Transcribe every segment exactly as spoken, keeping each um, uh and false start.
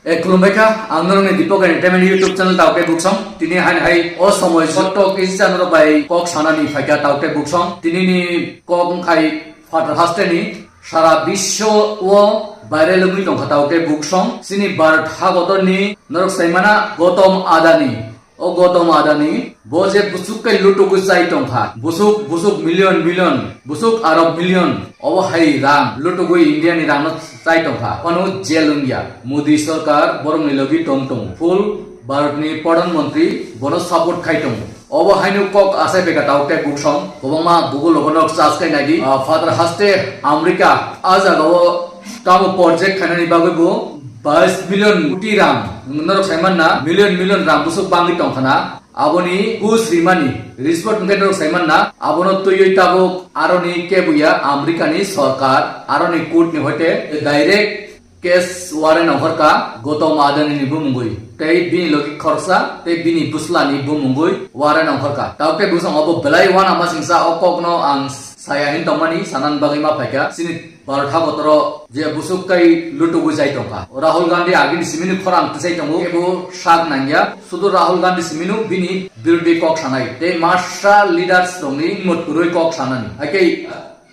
Eh, khulumbai kha, ang norokni Deepak Entertainment YouTube channel taoke buksong. Tini hain hai o somoi jotto kisa norok bai kok sanani phaikha taoke buksong. Tini ni kok wngkhai Father Haste ni sara biswo o viral wngwi tongkha taoke buksong. Chini Bharat hagodor ni norok saimana Gautam Adani. O Gautam Adani, bo je busuk kai lutugwi chai tongkha, busuk, busuk million, million, busuk arok million, obo hai rang lutugwi India ni rang no chai tongkha, phano jail wngya. Modi sarkar borok ni logi tong tong, full Bharat ni Pradhan Mantri bono support khai tongo. Obo haino kok asai beka tao tei buksong, kwbangma Google logo nok search khai nai di. Ah, Father Haste America, a jaga o tamo project khainani bagwi bo bais million koti rang, norok sai manna, million million rang busuk bangwi tongkhana. Aboni gus rimani, rishwat hwnkhe norok sai manna, abono twiwi tabuk aroni kebuya America ni sorkar, aroni court ni hoite direct case warrant ongkhorka Gautam Adani ni bumungwi, tei bini logi khoroksa, tei bini bwsla ni bumungwi warrant ongkhorka. Tabuk tei bwsang obo belai uanama singsa o kokno ang saya hin tongmani sanani bagwi ma phaikha. Chini Bharat hagotoro je busuk kai lutugwi jai tongkha. Rahul Gandhi agini simini khorang tisai tongo, ebo sak nangya. Sudu Rahul Gandhi simino bini birdi kok sanai. Tei masra leaders rokni mot kwrwi kok sanani. Haikhe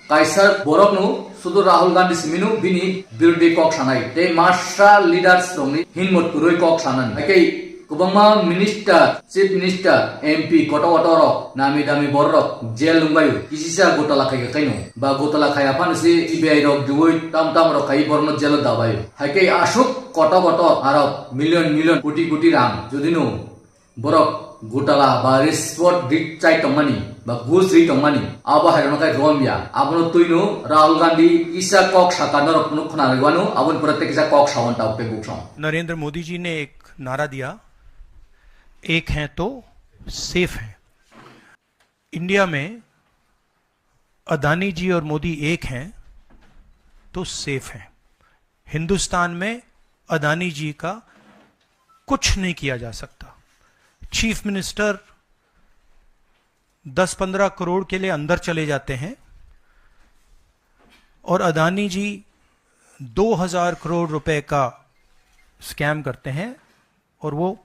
kaisa borokno sudu Rahul Gandhi simino bini birdi kok sanai. Tei masra leaders rokni hinmot kwrwi kok sanani. Haikhe kwbangma minister, chief minister, M P, koto koto rok, nami dami borok rok jail wngbaio, kisisa gotala khai kaino, ba gotala khai aphano se C B I rok diwi tam tam rok khai borokno jail o dabaio. Haikhe aswk koto koto arok million million koti koti rang jodi no borok gotala ba rishwat ri chai tongmani ba gus ri tongmani, abo hai rokno khai romya. Abono twino Rahul Gandhi kisa kok saka norok phunuk khna rwano, aboni pore tei kisa kok sawan tao tei buksong. Narendra मोदी जी ने एक नारा दिया, एक हैं तो सेफ हैं। इंडिया में अदानी जी और मोदी एक हैं तो सेफ हैं। हिंदुस्तान में अदानी जी का कुछ नहीं किया जा सकता। चीफ मिनिस्टर दस पन्द्रह करोड़ के लिए अंदर चले जाते हैं और अदानी जी दो हज़ार करोड़ रुपए का स्कैम करते हैं और वो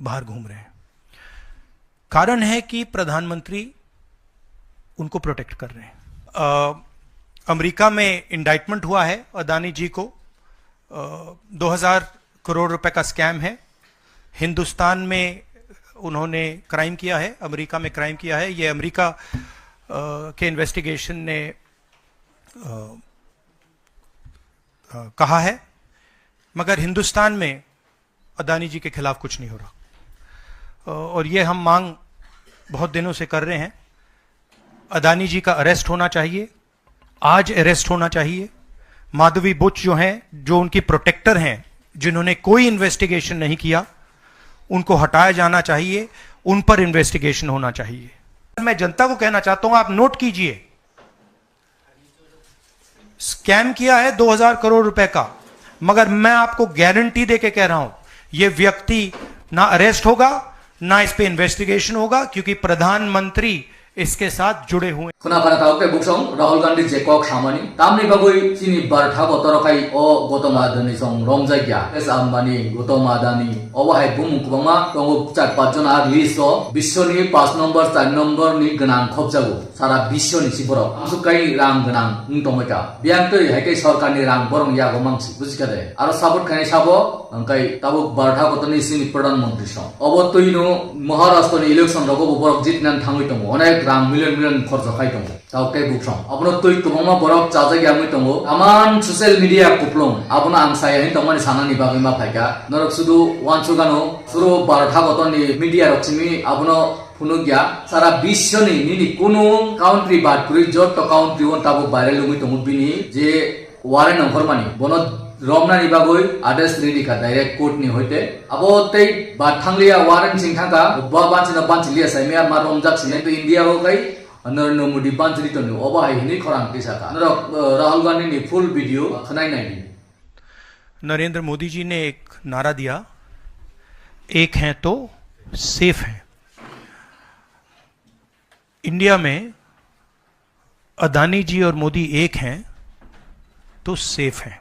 बाहर घूम रहे हैं। कारण है कि प्रधानमंत्री उनको प्रोटेक्ट कर रहे हैं। अ, अमेरिका में इंडाइटमेंट हुआ है अदानी जी को। अ, दो हज़ार करोड़ रुपए का स्कैम है। हिंदुस्तान में उन्होंने क्राइम किया है, अमेरिका में क्राइम किया है, ये अमेरिका, अ, के इन्वेस्टिगेशन ने, अ, अ, कहा है। मगर हिंदुस्तान में अदानी जी के खिलाफ कुछ नहीं हो रहा। अ, और ये हम मांग बहुत दिनों से कर रहे हैं। अदानी जी का अरेस्ट होना चाहिए, आज अरेस्ट होना चाहिए। माधवी बुच जो हैं, जो उनकी प्रोटेक्टर हैं, जिन्होंने कोई इन्वेस्टिगेशन नहीं किया, उनको हटाया जाना चाहिए, उन पर इन्वेस्टिगेशन होना चाहिए। मैं जनता को कहना चाहता हूं, आप नोट कीजिए, स्कैम किया है दो हज़ार करोड़ रुपए का, मगर मैं आपको गारंटी देके कह रहा हूं, ये व्यक्ति ना अरेस्ट होगा, ना इस पे इन्वेस्टिगेशन होगा, क्योंकि प्रधानमंत्री इसके साथ जुड़े हुए हैं। Khuna khana tao tei buksong Rahul Gandhi je kok samani, tamni bagwi chini Bharat habo torokhai o Gautam Adani song romjakya. Mukesh Ambani, Gautam Adani, obo hai bumung kwbangma tongo, char panch jon ar list o, biswoni panch number, char number ni gwnang khopjago. Sara biswoni si borok amsuk kai rang gwnang wng tongbaikha. Biyang twi hai khe sorkarni rang borokni yago mangsi, bujikha de? Aro support khainai sabo, hwnkhe tabuk Bharat hakotorni chini Pradhan Mantri song. Obo twino Maharashtra ni election rogo bo borok jitnani thangwi tongo. Onek rang million million khorcha khai tongo. Tabuk tei buksong. Abono twi kwbangma borok chajak yangwi tongo. Taman social media kuplung. Abono ang saya hin tongmani sanani bagwi ma phaikha. Norok sudu wansugano, suru Bharat hakotorni media rok simi abono phunukya, sara biswoni nini kunu country bad kwrwi jotto country o tabuk viral wngwi tongo bini je warrant ongkhormani, bono romnani bagwi others ready kha direct court ni hoite. Abo tei bad thangliya, warrant sing thangkha, ba banchino banchiliya saimaya ma romjak sini to India o kai Narendra Modi banchili tongo, obo hai hwnwi khorang tisaka. Norok, uh, Rahul Gandhi ni full video khwnai nai di. Narendra मोदी जी ने एक नारा दिया, एक हैं तो सेफ हैं। इंडिया में अदानी जी और मोदी एक हैं तो सेफ हैं।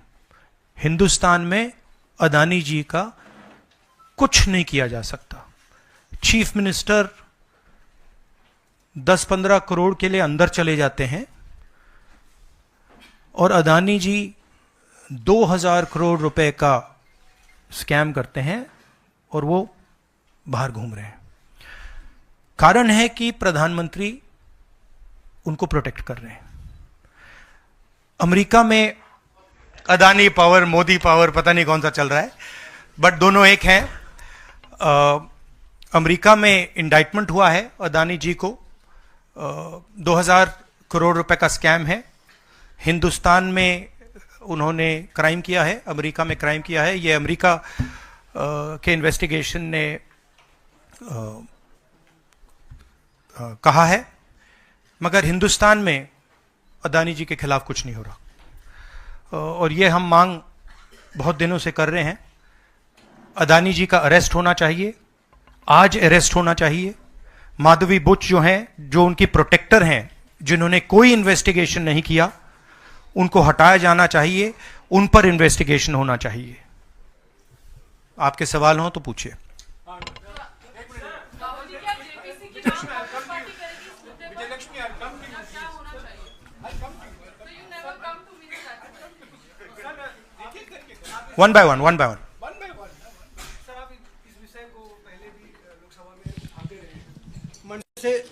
हिंदुस्तान में अदानी जी का कुछ नहीं किया जा सकता। चीफ मिनिस्टर दस पन्द्रह करोड़ के लिए अंदर चले जाते हैं और अदानी जी दो हज़ार करोड़ रुपए का स्कैम करते हैं और वो बाहर घूम रहे हैं। कारण है कि प्रधानमंत्री उनको प्रोटेक्ट कर रहे हैं। अमेरिका में अदानी पावर, मोदी पावर, पता नहीं कौन सा चल रहा है, बट दोनों एक हैं। अ, अमेरिका में इंडाइटमेंट हुआ है अदानी जी को। अ, दो हज़ार करोड़ रुपए का स्कैम है। हिंदुस्तान में उन्होंने क्राइम किया है, अमेरिका में क्राइम किया है, ये अमेरिका, अ, के इन्वेस्टिगेशन ने, अ, अ, कहा है। मगर हिंदुस्तान में अदानी जी के खिलाफ कुछ नहीं हो रहा। अ, और ये हम मांग बहुत दिनों से कर रहे हैं। अदानी जी का अरेस्ट होना चाहिए, आज अरेस्ट होना चाहिए। माधवी बुच जो हैं, जो उनकी प्रोटेक्टर हैं, जिन्होंने कोई इन्वेस्टिगेशन नहीं किया, उनको हटाया जाना चाहिए, उन पर इन्वेस्टिगेशन होना चाहिए। आपके सवाल हों तो पूछिए। One by one, one by one. मंच से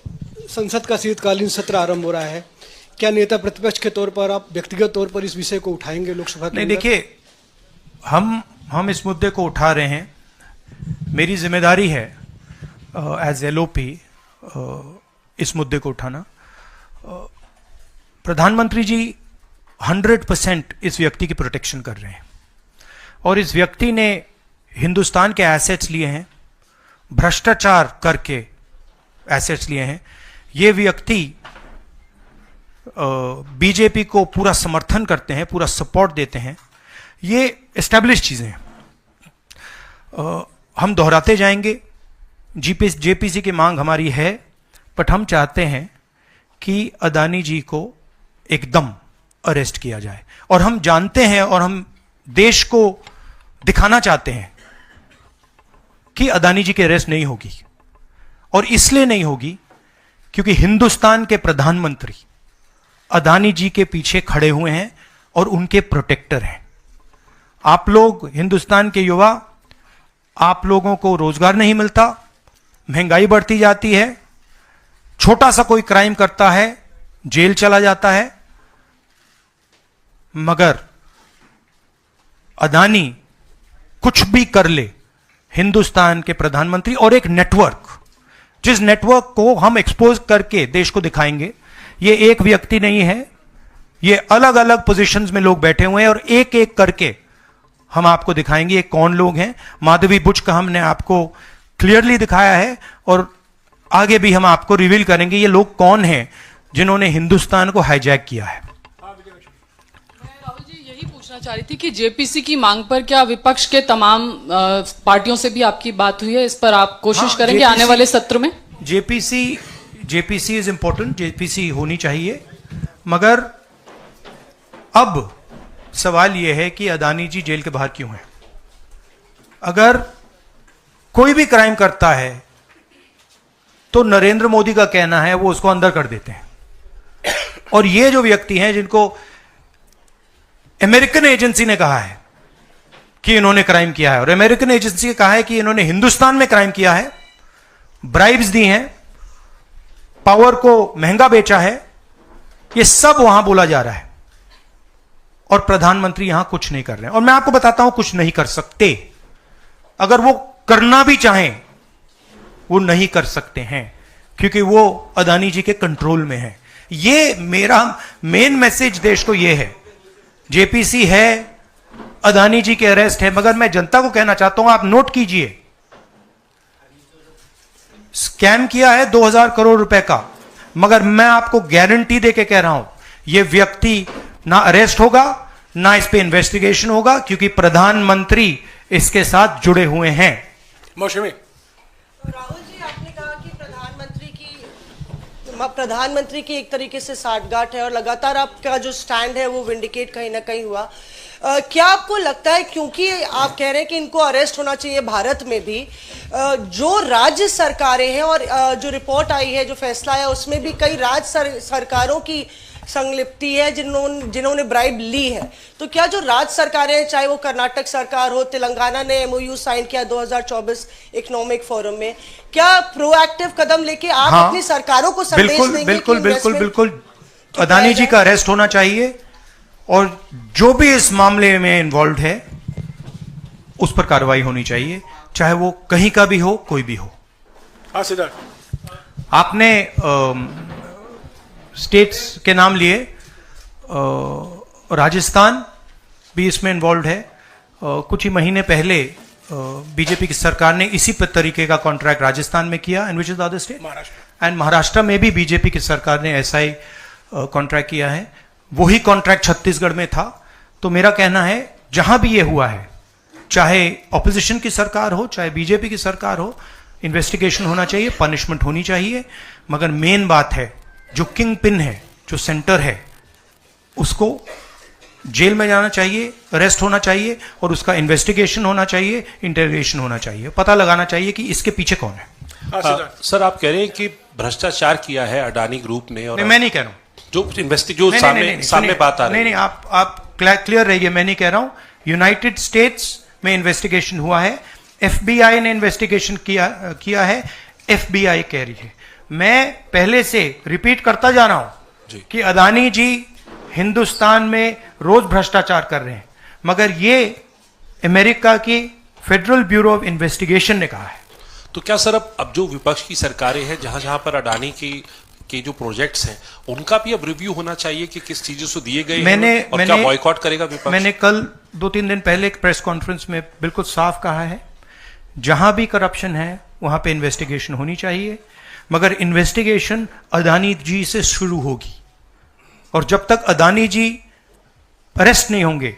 संसद का शीतकालीन सत्र आरंभ हो रहा है, क्या नेता प्रतिपक्ष के तौर पर आप व्यक्तिगत तौर पर इस विषय को उठाएंगे लोकसभा के नहीं, अंदर? देखिए, हम हम इस मुद्दे को उठा रहे हैं। मेरी जिम्मेदारी है एज एलओपी इस मुद्दे को उठाना। अ, प्रधानमंत्री जी हंड्रेड परसेंट इस व्यक्ति की प्रोटेक्शन कर रहे हैं और इस व्यक्ति ने हिंदुस्तान के एसेट्स लिए हैं, भ्रष्टाचार करके एसेट्स लिए हैं। ये व्यक्ति बीजेपी को पूरा समर्थन करते हैं, पूरा सपोर्ट देते हैं। ये एस्टैब्लिश चीज़ें हैं। अ, हम दोहराते जाएंगे। जीपी जेपीसी की मांग हमारी है, बट हम चाहते हैं कि अदानी जी को एकदम अरेस्ट किया जाए। और हम जानते हैं और हम देश को दिखाना चाहते हैं कि अदानी जी की अरेस्ट नहीं होगी। और इसलिए नहीं होगी क्योंकि हिंदुस्तान के प्रधानमंत्री अदानी जी के पीछे खड़े हुए हैं और उनके प्रोटेक्टर हैं। आप लोग, हिंदुस्तान के युवा, आप लोगों को रोजगार नहीं मिलता, महंगाई बढ़ती जाती है, छोटा सा कोई क्राइम करता है, जेल चला जाता है, मगर अदानी कुछ भी कर ले, हिंदुस्तान के प्रधानमंत्री और एक नेटवर्क, जिस नेटवर्क को हम एक्सपोज करके देश को दिखाएंगे, ये एक व्यक्ति नहीं है, ये अलग-अलग पोजीशंस में लोग बैठे हुए हैं और एक-एक करके हम आपको दिखाएंगे ये कौन लोग हैं। माधवी बुच का हमने आपको क्लियरली दिखाया है और आगे भी हम आपको रिवील करेंगे ये लोग कौन हैं जिन्होंने हिंदुस्तान को हाईजैक किया है। मैं राहुल जी यही पूछना चाह रही थी कि जेपीसी की मांग पर क्या विपक्ष के तमाम अ, पार्टियों से भी आपकी बात हुई है, इस पर आप कोशिश हाँ, करेंगे आने जेपीसी वाले सत्र में? JPC JPC is important, JPC होनी चाहिए, मगर अब सवाल ये है कि अदानी जी जेल के बाहर क्यों हैं? अगर कोई भी क्राइम करता है तो नरेंद्र मोदी का कहना है वो उसको अंदर कर देते हैं। और ये जो व्यक्ति हैं जिनको अमेरिकन एजेंसी ने कहा है कि इन्होंने क्राइम किया है और अमेरिकन एजेंसी ने कहा है कि इन्होंने हिंदुस्तान में क्राइम किया है, ब्राइब्स दी हैं, पावर को महंगा बेचा है, ये सब वहां बोला जा रहा है और प्रधानमंत्री यहां कुछ नहीं कर रहे हैं। और मैं आपको बताता हूं, कुछ नहीं कर सकते। अगर वो करना भी चाहें, वो नहीं कर सकते हैं, क्योंकि वो अदानी जी के कंट्रोल में है। ये मेरा मेन मैसेज देश को ये है। जेपीसी है, अदानी जी के अरेस्ट है, मगर मैं जनता को कहना चाहता हूं, आप नोट कीजिए, स्कैम किया है दो हज़ार करोड़ रुपए का, मगर मैं आपको गारंटी देके कह रहा हूं, ये व्यक्ति ना अरेस्ट होगा, ना इस पे इन्वेस्टिगेशन होगा, क्योंकि प्रधानमंत्री इसके साथ जुड़े हुए हैं। Mhashaimi. राहुल जी, आपने कहा कि प्रधानमंत्री की म- प्रधानमंत्री की एक तरीके से साठगांठ है और लगातार आपका जो स्टैंड है वो विंडिकेट कहीं ना कहीं हुआ। अ, क्या आपको लगता है, क्योंकि आप कह रहे हैं कि इनको अरेस्ट होना चाहिए भारत में भी, अ, जो राज्य सरकारें हैं और, अ, जो रिपोर्ट आई है, जो फैसला है, उसमें भी कई राज्य सर-, सरकारों की संलिप्ति है, जिन्होंने जिन्होंने ब्राइब ली है, तो क्या जो राज्य सरकारें हैं, चाहे वो कर्नाटक सरकार हो, तेलंगाना ने एमओयू साइन किया दो हज़ार चौबीस इकोनॉमिक फोरम में, क्या प्रोएक्टिव कदम लेके आप हाँ, अपनी सरकारों को संदेश बिल्कुल, देंगे कि बिल्कुल, बिल्कुल, investment बिल्कुल। तो अदानी जी का अरेस्ट होना चाहिए और जो भी इस मामले में इन्वॉल्व है, उस पर कार्रवाई होनी चाहिए, चाहे वो कहीं का भी हो, कोई भी हो। हाँ, सिद्धार्थ। आपने स्टेट्स के नाम लिए, अ, राजस्थान भी इसमें इन्वॉल्व है। अ, कुछ ही महीने पहले बीजेपी की सरकार ने इसी प- तरीके का कॉन्ट्रैक्ट राजस्थान में किया, and which is the other state? Maharashtra. And महाराष्ट्र में भी बीजेपी की सरकार ने ऐसा ही कॉन्ट्रैक्ट किया है। वही कॉन्ट्रैक्ट छत्तीसगढ़ में था। तो मेरा कहना है, जहां भी ये हुआ है, चाहे ऑपोजिशन की सरकार हो, चाहे बीजेपी की सरकार हो, इन्वेस्टिगेशन होना चाहिए, पनिशमेंट होनी चाहिए। मगर मेन बात है, जो किंग पिन है, जो सेंटर है, उसको जेल में जाना चाहिए, अरेस्ट होना चाहिए और उसका इन्वेस्टिगेशन होना चाहिए, इंटरोगेशन होना चाहिए, पता लगाना चाहिए कि इसके पीछे कौन है। हाँ, अ, सिद्धार्थ। सर, आप कह रहे हैं कि भ्रष्टाचार किया है अडानी ग्रुप ने और नहीं, मैं नहीं कह रहा हूँ। जो इन्वेस्टि-, जो नहीं, नहीं, सामने, नहीं, नहीं, सामने सुनिए। बात आ रही नहीं, है। नहीं, आप, आप क्लियर, क्लियर रहिए, मैं नहीं कह रहा हूँ। यूनाइटेड स्टेट्स में इन्वेस्टिगेशन हुआ है, एफबीआई ने इन्वेस्टिगेशन किया, किया है, एफबीआई कह रही है। मैं पहले से रिपीट करता जा रहा हूँ जी। कि अदानी जी हिंदुस्तान में रोज भ्रष्टाचार कर रहे हैं, मगर ये अमेरिका की फेडरल ब्यूरो ऑफ इन्वेस्टिगेशन ने कहा है। तो क्या सर, अब, अब जो विपक्ष की सरकारें हैं, जहां जहां पर अडानी की, के जो प्रोजेक्ट्स हैं, उनका भी अब रिव्यू होना चाहिए कि किस चीजों से दिए गए हैं मैंने, और क्या मैंने, बॉयकॉट करेगा विपक्ष? मैंने कल दो तीन दिन पहले एक प्रेस कॉन्फ्रेंस में बिल्कुल साफ कहा है, जहां भी करप्शन है, वहां पे इन्वेस्टिगेशन होनी चाहिए, मगर इन्वेस्टिगेशन अदानी जी से शुरू होगी। और जब तक अदानी जी अरेस्ट नहीं होंगे,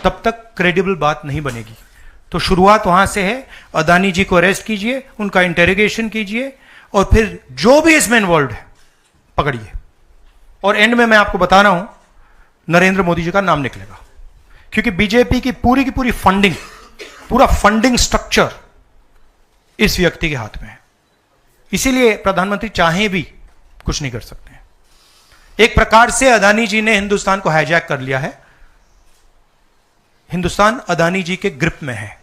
तब तक क्रेडिबल बात नहीं बनेगी। तो शुरुआत वहां से है, अदानी जी को अरेस्ट कीजिए, उनका इंटेरोगेशन कीजिए, और फिर जो भी इसमें इन्वॉल्व है, पकड़िए। और एंड में मैं आपको बता रहा हूं, नरेंद्र मोदी जी का नाम निकलेगा, क्योंकि बीजेपी की पूरी की पूरी फंडिंग, पूरा फंडिंग स्ट्रक्चर इस व्यक्ति के हाथ में है। इसीलिए प्रधानमंत्री चाहे भी कुछ नहीं कर सकते हैं। एक प्रकार से अदानी जी ने हिंदुस्तान को हाईजैक कर लिया है। हिंदुस्तान अदानी जी के ग्रिप में है,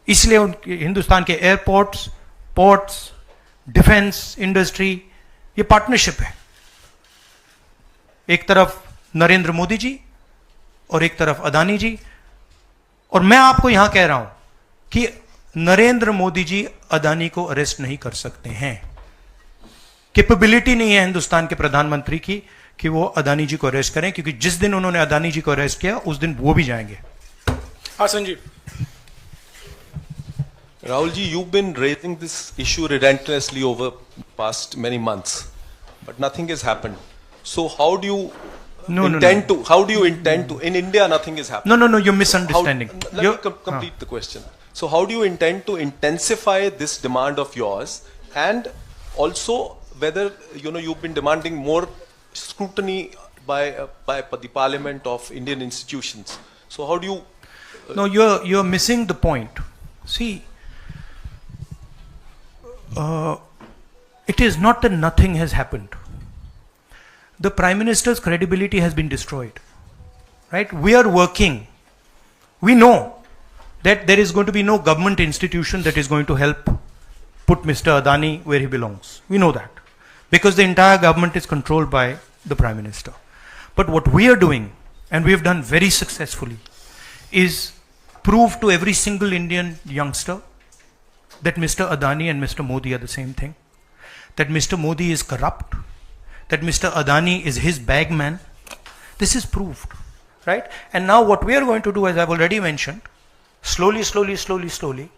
इसलिए उनके, हिंदुस्तान के एयरपोर्ट्स, पोर्ट्स, डिफेंस इंडस्ट्री, ये पार्टनरशिप है। एक तरफ नरेंद्र मोदी जी और एक तरफ अदानी जी। और मैं आपको यहां कह रहा हूं कि नरेंद्र मोदी जी अदानी को अरेस्ट नहीं कर सकते हैं। कैपेबिलिटी नहीं है हिंदुस्तान के प्रधानमंत्री की कि वो अदानी जी को अरेस्ट करें, क्योंकि जिस दिन उन्होंने अदानी जी को अरेस्ट किया, उस दिन वो भी जाएंगे। हाँ, Sanjeev. Rahul ji, you've been raising this issue relentlessly over past many months, but nothing has happened. So how do you No, no, no. intend to, how do you intend to, in India, nothing is happening. No, no, no, you're How, misunderstanding. Let You're me com-, complete the question. So how do you intend to intensify this demand of yours, and also whether, you know, you've been demanding more scrutiny by, uh, by pa-, the parliament of Indian institutions. So how do you, uh, No, you're, you're missing the point. See, uh, it is not that nothing has happened. The Prime Minister's credibility has been destroyed, right? We are working. We know that there is going to be no government institution that is going to help put Mister Adani where he belongs. We know that, because the entire government is controlled by the Prime Minister. But what we are doing, and we have done very successfully, is prove to every single Indian youngster that Mister Adani and Mister Modi are the same thing, that Mister Modi is corrupt, that Mister Adani is his bagman. This is proved, right? And now what we are going to do, as I've already mentioned, slowly, slowly, slowly, slowly,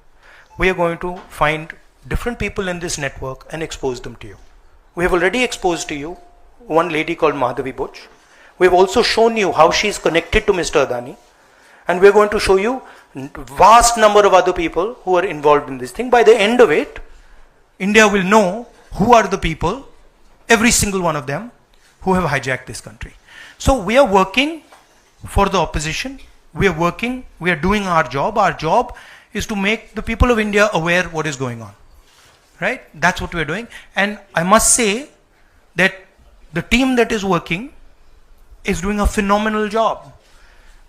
we are going to find different people in this network and expose them to you. We have already exposed to you one lady called Madhavi Bhoj. We have also shown you how she is connected to Mister Adani. And we are going to show you n-, vast number of other people who are involved in this thing. By the end of it, India will know who are the people, every single one of them, who have hijacked this country. So we are working for the opposition. We are working, we are doing our job. Our job is to make the people of India aware what is going on. Right? That's what we're doing. And I must say that the team that is working is doing a phenomenal job.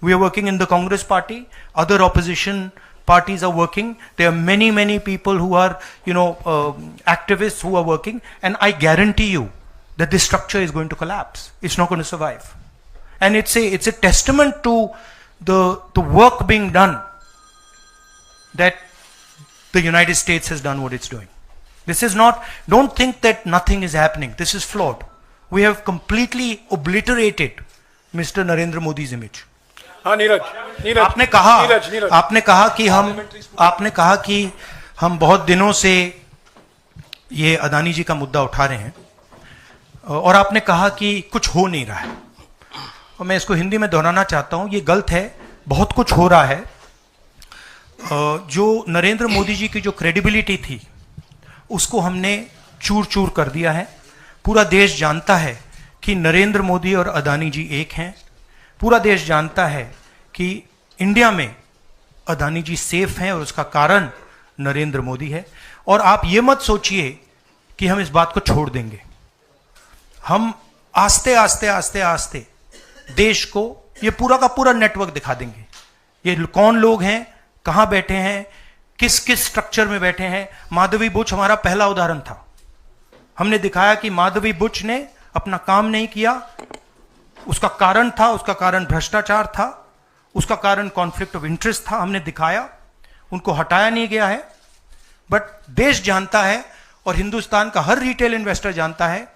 We are working in the Congress party, other opposition parties are working. There are many, many people who are, you know, uh, activists who are working, and I guarantee you that this structure is going to collapse. It's not going to survive. And it's a, it's a testament to the, the work being done that the United States has done what it's doing. This is not, don't think that nothing is happening. This is flawed. We have completely obliterated Mister Narendra Modi's image. हाँ नीरज नीरज आपने कहा नीरज नीरज आपने कहा कि हम आपने कहा कि हम बहुत दिनों से ये अदानी जी का मुद्दा उठा रहे हैं और आपने कहा कि कुछ हो नहीं रहा है। और मैं इसको हिंदी में दोहराना चाहता हूँ, ये गलत है। बहुत कुछ हो रहा है। अ, जो नरेंद्र मोदी जी की जो क्रेडिबिलिटी थी, उसको हमने चूर चूर कर दिया है। पूरा देश जानता है कि नरेंद्र मोदी और अदानी जी एक हैं। पूरा देश जानता है कि इंडिया में अदानी जी सेफ हैं और उसका कारण नरेंद्र मोदी है। और आप ये मत सोचिए कि हम इस बात को छोड़ देंगे। हम आस्ते आस्ते आस्ते आस्ते देश को, ये पूरा का पूरा नेटवर्क दिखा देंगे। ये कौन लोग हैं, कहाँ बैठे हैं, किस किस स्ट्रक्चर में बैठे हैं। माधवी बुच हमारा पहला उदाहरण था। हमने दिखाया कि माधवी बुच ने अपना काम नहीं किया, उसका कारण था, उसका कारण भ्रष्टाचार था, उसका कारण कॉन्फ्लिक्ट ऑफ इंटरेस्ट था। हमने दिखाया, उनको हटाया नहीं गया है। बट देश जानता है और हिंदुस्तान का हर रिटेल इन्वेस्टर जानता है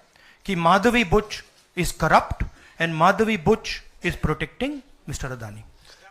कि माधवी Buch is corrupt and Madhavi Buch is protecting Mister Adani.